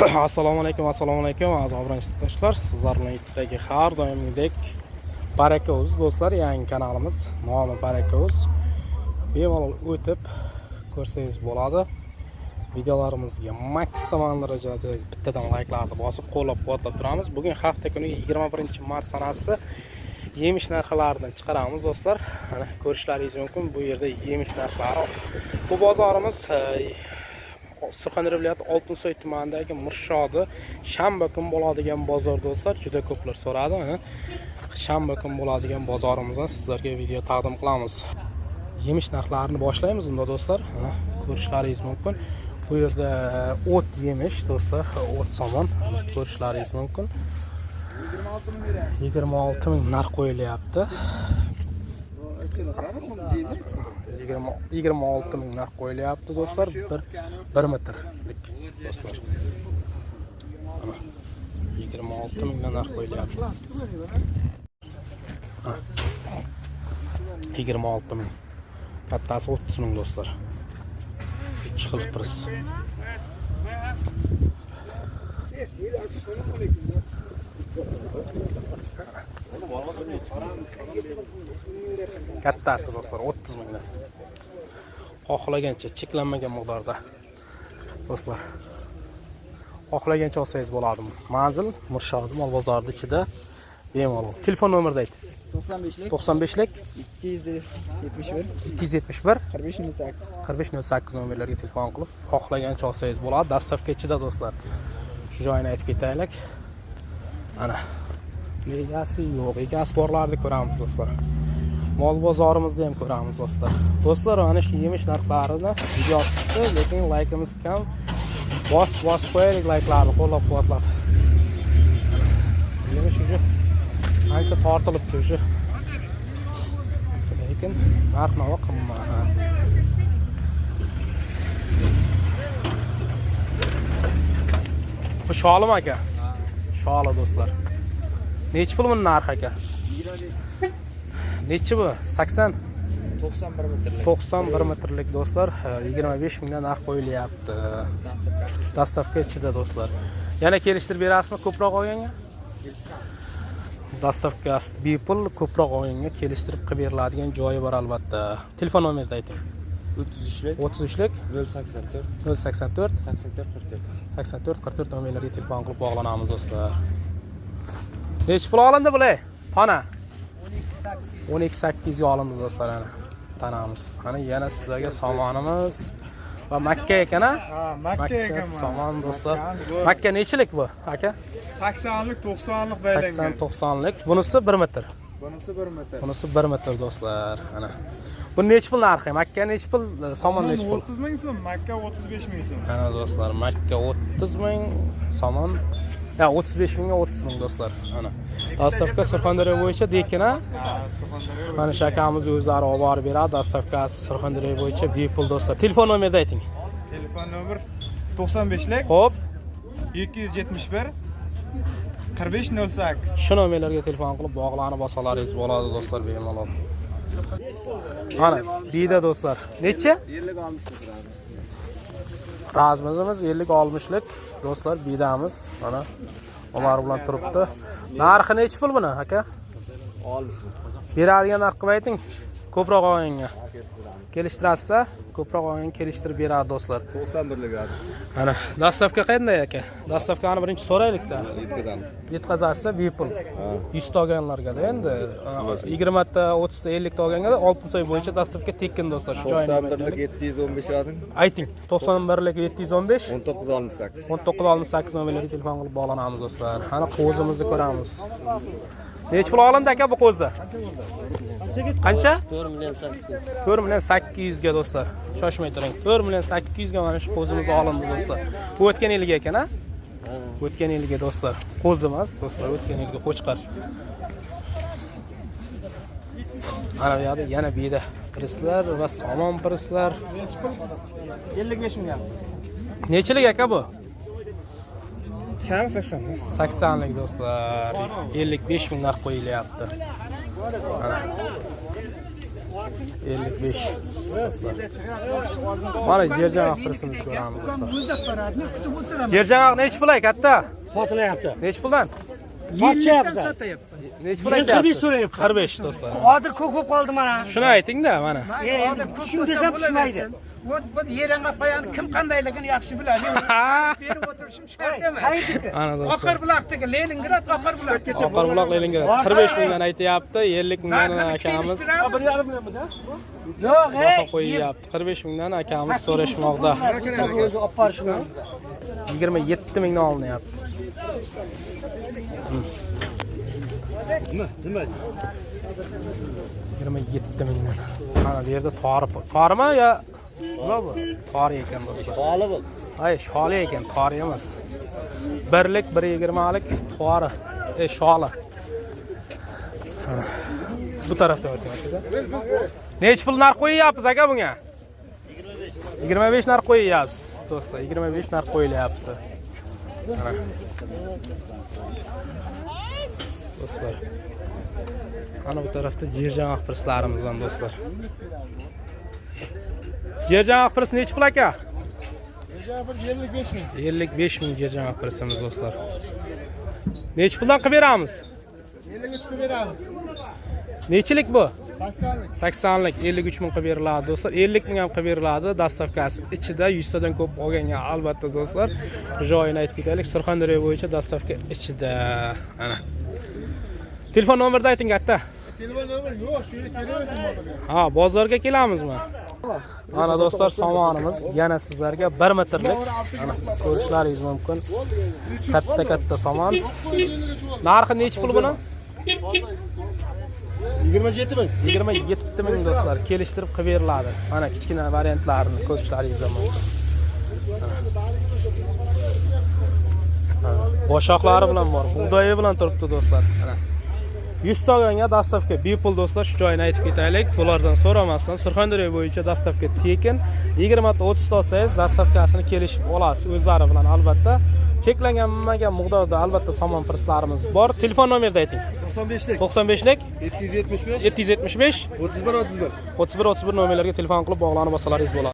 Assalomu alaykum, assalomu alaykum, aziz obunachilar. Sizlar bilan YouTube'dagi har doimgidek Baraka Uz do'stlar, yangi kanalimiz nomi Baraka Uz. Bemalol o'tib ko'rsangiz bo'ladi. Videolarimizga maksimal darajada bittadan layklarni bosib, qo'llab-quvvatlab turamiz. Bugun hafta kuni 21-mart sanasida yemish narxlarini chiqaramiz do'stlar. Mana ko'rishlaringiz mumkin, bu yerda yemish narxlari. Bu bozorimiz Surxondaryo viloyati Oltinsoy tumanidagi Mirshodi, shanba kun bo'ladigan bozor do'stlar. Juda ko'plar so'radi. Mana shanba kun bo'ladigan bozorimizdan sizlarga video taqdim qilamiz. Yemish narxlarini boshlaymiz unda do'stlar. Mana ko'rishlaringiz mumkin. Bu yerda o't yemish do'stlar, o't somon ko'rishlaringiz mumkin. 26 ming narx qo'yilyapti. 26 ming narx qo'yilyapti do'stlar. 1 metrlik do'stlar. Mana 26 mingdan narx qo'yilyapti. Ha. 26 ming. Kattasi 30 ming do'stlar. Ikki xil press. Kattasi do'stlar 30 mingdan. Xohlagancha cheklanmagan miqdorda do'stlar. Xohlagancha olsangiz bo'ladi. Manzil Mirshodi mol bozori ichida bemalol. Telefon nomerini ayt. 95lik 95lik 271 271 45 08. 45 08 nomerlarga telefon qilib xohlagancha olsangiz bo'ladi. Доставка ichida do'stlar. Shu joyini aytib ketaylik. Ana. Egasi yo'q, egasi borlarni ko'ramiz do'stlar. Mol bozorimizda ham ko'ramiz do'stlar. Do'stlar, mana shu yemish narxlarini video chiqdi, lekin laykimiz kam. Bosib bosib qo'yaylik layklarni, qo'llab-quvvatlab. Yemish уже ancha tortilibdi уже. Lekin narx-navo qimmat. Bu sholimi aka? Sholi do'stlar. Nechi pul buni narxi aka? Nechi bu? 80 91 metrlik. 91 metrlik do'stlar, 25 mingdan narx qo'yilyapti. Доставка ichida do'stlar. Yana kelishtirib berasizmi ko'proq olganga? Доставка si bepul, ko'proq olganga kelishtirib qilib beriladigan joyi bor albatta. Telefon nomerini ayting. 33lik 33lik 084 084 84 44. 84 44 nomerlarga telefon qilib bog'lanamiz do'stlar. Nechi pul olindi bular? Tona. 12 800 ga olindi do'stlar ana. Tanamiz. Mana yana sizlarga somonimiz va Makka ekan a? Ha, Makka ekan mana. Somon do'stlar. Makkani bu. Makka nechilik bu aka? 80lik, 90lik baylangan. 80 90lik. Bunisi 1 metr. Bunisi 1 metr. Bunisi 1 metr do'stlar. Ana. Bu nechi pul narxi? Makka nechi pul? Somon nechi pul? 30 ming so'm, Makka 35 ming so'm. Ana do'stlar, Makka 30 ming, somon ya 35 mingga 30 ming do'stlar. Ana. Доставка Surxondaryo bo'yicha dekin a? Ha, Surxondaryo. Mana shu akamiz o'zlari olib borib beradi. Доставка si Surxondaryo bo'yicha bepul do'stlar. Telefon nomerini ayting. Telefon nomer 95lik Xo'p, 271 45 08. shu nomerlarga telefon qilib bog'lanib olsalaringiz bo'ladi do'stlar bemalol. Mana biyda do'stlar. Necha? 50 60 turadi. Razmizimiz 50 60lik do'stlar biydamiz. Mana ular bilan turibdi. Narxi nechi pul buni aka? 60. Beradigan narx qilib ayting. Ko'proq olganga. Kelishtirasiz-a? Ko'proq olganga kelishtirib beradi do'stlar. 91lik hozir. Mana доставка qanday aka? Доставка ni birinchi so'raylik-da. Yetkazamiz. Yetkazasiz bepul. 100 ta olganlarga-da endi 20 ta, 30 ta, 50 ta olganga Oltinsoy bo'yicha доставка tekin do'stlar. Shu joyini 91lik 715 yozing. Ayting. 91lik 715 19 68. 19 68 nomerlarga telefon qilib bog'lanamiz do'stlar. Qani qo'zimizni ko'ramiz. Nechi pul olindi aka bu qo'zi? Qancha? 4 million 800. 4 million 800 ga do'stlar. Shoshmay turing. 4 million 800 ga mana shu qo'zimiz olindi do'stlar. Bu o'tgan yilgi ekan a? O'tgan yilgi do'stlar. Qo'zi emas do'stlar, o'tgan yilgi qo'chqor. Mana bu yoqda yana biyda prislar va somon prislar. 55 ming. Nechilik aka bu? Kam 80. 80lik do'stlar. 55 ming narx qo'yilyapti. Mana. 55 do'stlar. Mana jerjanoq pirsimizni ko'ramiz do'stlar. Jerjanoq nechi pul ay katta? Sotilyapti. Nechi puldan? Sotyapti. Nechi pul Men aytyapsiz? 45 so'rayapman. 45 do'stlar. Hozir ko'p bo'lib qoldi mana. Shuni ayting-da mana. Endi tushun desam tushmaydi. Bu yeranga qo'yani kim qandayligini yaxshi biladi. Berib o'tirishim shart emas. Qayerdiki? Ana do'stlar. Oqar buloqdagi Leningrad Oqar buloq. Oqarbuloq Leningrad 45 mingdan aytyapti, 50 mingdan akamiz Yo'q, baho ey. qo'yyapti. 45 mingdan akamiz so'rashmoqda. O'zi olib borishi mumkin. 27 mingdan olinyapti. Nima? 27 mingdan. Mana bu yerda tori, torimi yo nima bu? Tori ekan do'stlar. Sholi bu. Ay, sholi ekan, tori emas. Birlik 1.20lik tori, sholi. Mana bu tarafdan o'tyapmiz. Nechi pul narx qo'yyapsiz aka bunga? 25 narx qo'yyapsiz do'stlar, 25 narx qo'yilyapti. Mana. Do'stlar. Mana bu tarafda jerjanoq pirslarimizdan do'stlar. Jerjanoq pirs nechi pul aka? 55 ming jerjanoq pirsimiz do'stlar. Nechi puldan qilib beramiz? 53 qilib beramiz. Nechilik bu? 80lik. 80lik 53 ming qilib beriladi do'stlar. 50 ming ham qilib beriladi. Dastavkasi ichida 100 tadan ko'p olganga albatta do'stlar. Joyini aytib ketaylik. Surxondaryo bo'yicha dastavka ichida. Ana. Telefon nomerini ayting katta. Telefon nomer yo'q, shu yerga kelaversin bozorga. Ha, bozorga kelamizmi? Mana do'stlar, somonimiz yana sizlarga 1 metrlik. Mana ko'rishlaringiz mumkin. Katta katta somon. Narxi nechi pul buni? 27 ming. 27 ming do'stlar, kelishtirib qilib beriladi. Mana kichkina variantlarini ko'rishlaringiz mumkin. Boshoqlari bilan bor, bug'doyi bilan turibdi do'stlar. Mana 100 ta olganga dastavka bepul do'stlar, shu joyini aytib ketaylik. Bulardan so'ramasdan Surxondaryo bo'yicha dastavka tekin. 20 ta 30 ta olsangiz dastavkasini kelishib olasiz o'zlari bilan albatta. Cheklangan miqdorda albatta somon pirslarimiz bor. Telefon nomerini ayting. 95lik. 95lik 775 775 31 31. 31 31 nomerlarga telefon qilib bog'lanib olsalaringiz bo'ladi.